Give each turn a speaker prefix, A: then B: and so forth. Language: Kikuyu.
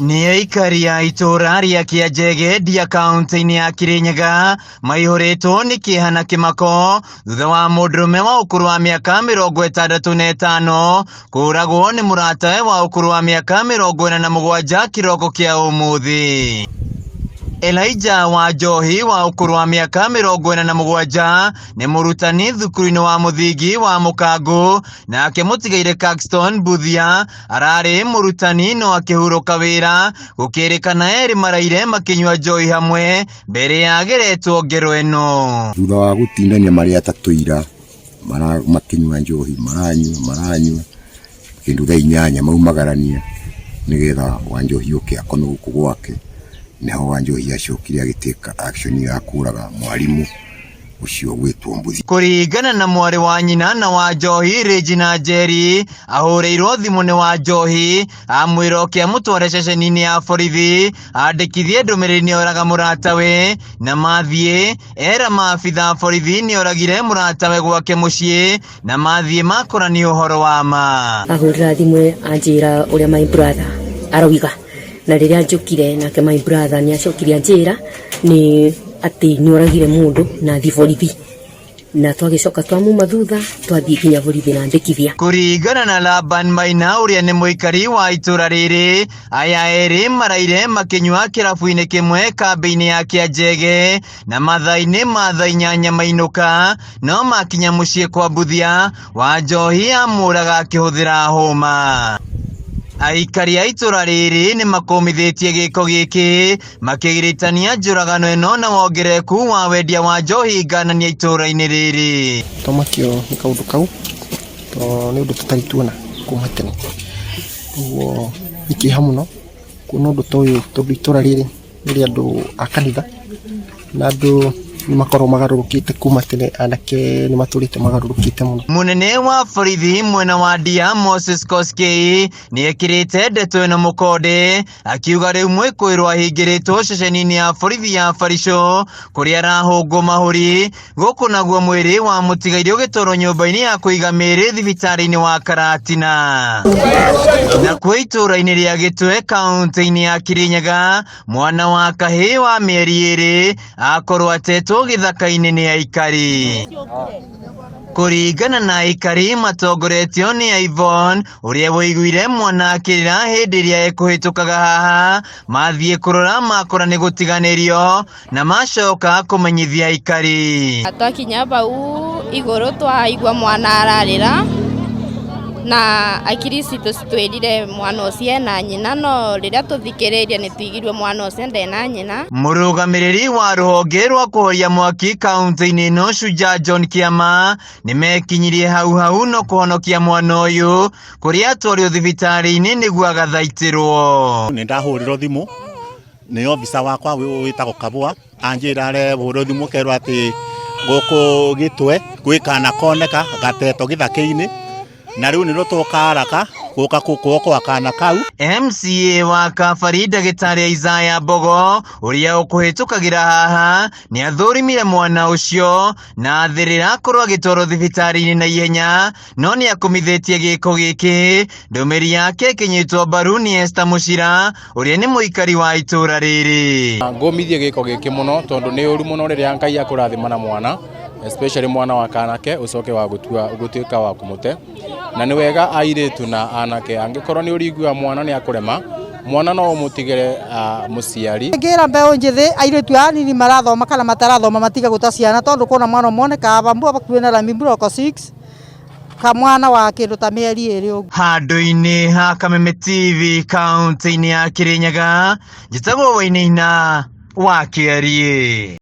A: Nĩ aikari a itũũra rĩa Kĩanjege Ndia kaunti-inĩ ya Kirinyaga maihũrĩtwo nĩ kĩeha na kĩmako thutha wa mũndũrũme wa ũkũrũ wa mĩaka 65 kũũragwo nĩ mũratawe wa ũkũrũ wa mĩaka 47 kĩroko kĩa ũmũthĩ. Elijah Wanjohi wa ũkũrũ wa mĩaka 47 nĩ mũrutani thukuru-inĩ wa mũthingi wa Mũkangũ, nake mũtigairĩ Caxton Mbuthia ararĩ mũrutani no akĩhurũka wĩra gũkĩrĩkana erĩ maraire makĩnyua njohi hamwe mbere ya ageretwo ngero ĩno.
B: Thutha wa gũtindania marĩ atatũ ira makĩnyua njohi maranyua maranyua kĩndũ thaa 8 maumagarania nĩgetha Wanjohi oke akome gũkũ gwake, nĩho Wanjohi acokire agĩtĩka action ya kũraga mwarimũ ũcio ũgwĩtwo Mbuthi.
A: Kũringana na mwarĩ wa nyina na Wanjohi Regina Njeri, ahũrĩirwo thimũ nĩ Wanjohi amwĩra oke amũtware ceceni-inĩ ya borithi andĩkithie ndũmĩrĩri nĩoraga mũratawe, na mathiĩ era maabitha a borithi nĩoragire mũratawe gwake mũciĩ na mathiĩ makora nĩ ũhoro wa ma.
C: Ahũrĩra thimũ anjĩra ũrĩa my brother aroiga, na rĩrĩa njũkire nake my brother nĩ acokire anjĩra nĩ atĩ nĩ oragire mũndũ na athiĩ borithi, na twagĩcoka twamuma thutha twathiĩ nginya borithi na andĩkithia.
A: Kũringana na Laban Maina ũrĩa nĩ mũikari wa itũra rĩrĩ, aya erĩ maraire makĩnyua kĩrabu-inĩ kĩmwe kambĩ-inĩ ya Kĩanjege na mathaa-inĩ ma thaa 8 mainũka, no makinya mũciĩ kwa Mbuthia, Wanjohi amũraga akĩhũthĩra hũma. Aikari a itũra rĩrĩ nĩ makũmithĩtie gĩko gĩkĩ makĩgiritania njũragano ĩno na wongerereku wa wendia wa njohi nganania itũra-inĩ rĩrĩ.
D: Twamakio nĩ kaũndũ kau tondũ nĩ ũndũ tũtarĩ tuona kuma tene, ũguo nĩ kĩeha mũno kuona ũndũ ta ũyũ tondũ itũra rĩrĩ nĩ rĩa andũ a kanitha na andũ nĩ makoragwo magarũrũkĩte kuma tene, anake nĩ matũrĩte magarũrũkĩte mũno.
A: Mũnene wa borithi mwena wa Ndia Moses Koskei nĩ ekĩrĩte ndeto ĩno mũkonde akiuga rĩu mwĩkũĩrwo ahingĩrĩtwo ceceni-inĩ ya borithi ya Barisho kũrĩa arahũngwo mahũri, gũkũ naguo mwĩrĩ wa mũtigairĩ ũgĩtwarwo nyũmba-inĩ ya kũiga mĩĩrĩ thibitarĩ-inĩ wa Karatina. Nakuo itũũra-inĩ rĩa Gĩtwe kaunti-inĩ ya Kirinyaga, mwana wa kahĩĩ wa mĩeri 2 akorwo atetwo gĩthaka-inĩ nĩ aikari. Kũringana na aikari matongoretio nĩ Yvonne ũrĩa woiguire mwana akĩrĩra hĩndĩ ĩrĩa ekũhĩtũkaga haha, mathiĩ kũrora makora nĩ gũtiganĩrio na macoka kũmenyithia aikari.
E: Twakinya bau igũrũ twaigua mwana ararĩra na akiri citũ citwĩrire mwana ũcio ena nyina, no rĩrĩa tũthikĩrĩirie nĩ tũiguire mwana ũcio ndena nyina.
A: Mũrũgamĩrĩri wa rũhonge rwa kũhoria mwaki kaunti-inĩ ĩno Shujaa John Kĩama nĩmekinyirie hau hau no kũhonokia mwana ũyũ kũrĩa atwarirwo thibitarĩ-inĩ nĩguo agathaitĩrwo.
F: Nĩ ndahũrĩrwo thimũ nĩ officer wakwa wĩtagwo Kabua, anjĩra arehũrĩrwo thimũ kerwo atĩ gũkũ Gĩtwe gwĩ kana koneka gatetwo gĩthaka-inĩ, na rĩu nĩrĩo twoka haraka gũka kuokoa kana kau.
A: MCA wa Kabari ndagĩtarĩ Isaiah Mbogo ũrĩa ũkũhĩtũkagĩra haha nĩ athũrimire mwana ũcio na athĩrĩra akorwo agĩtwarwo thibitarĩ-inĩ na ihenya, no nĩ akũmithĩtie gĩko gĩkĩ. Ndũmĩrĩri yake ĩkĩnyitwo mbaru nĩ Esther Mũcira ũrĩa nĩ mũikari wa itũũra rĩrĩ.
G: Ngũmithie gĩko gĩkĩ mũno tondũ nĩ ũru mũno rĩrĩa Ngai akũrathima na mwana, especially mwana wa kanake ũcoke wa gũtua gũtuĩka wa kũmũte. Na nĩ wega airĩtu na anake angĩkorwo nĩ ũrĩiguaga mwana nĩ akũrema, mwana no ũmũtigĩre mũciari.
H: Ngĩra mbeũ njĩthĩ airĩtu aya anini marathoma kana matarathoma matige gũta ciana tondũ kwĩna mwana ũmwe onekaga bambu hakuhĩ na rami block 6 kamwana wa kĩndũ ta mĩeri 2 ũguo.
A: Handũ-inĩ ha Kameme TV kaunti-inĩ ya Kirinyaga, njĩtagwo Wainaina wa Kĩariĩ.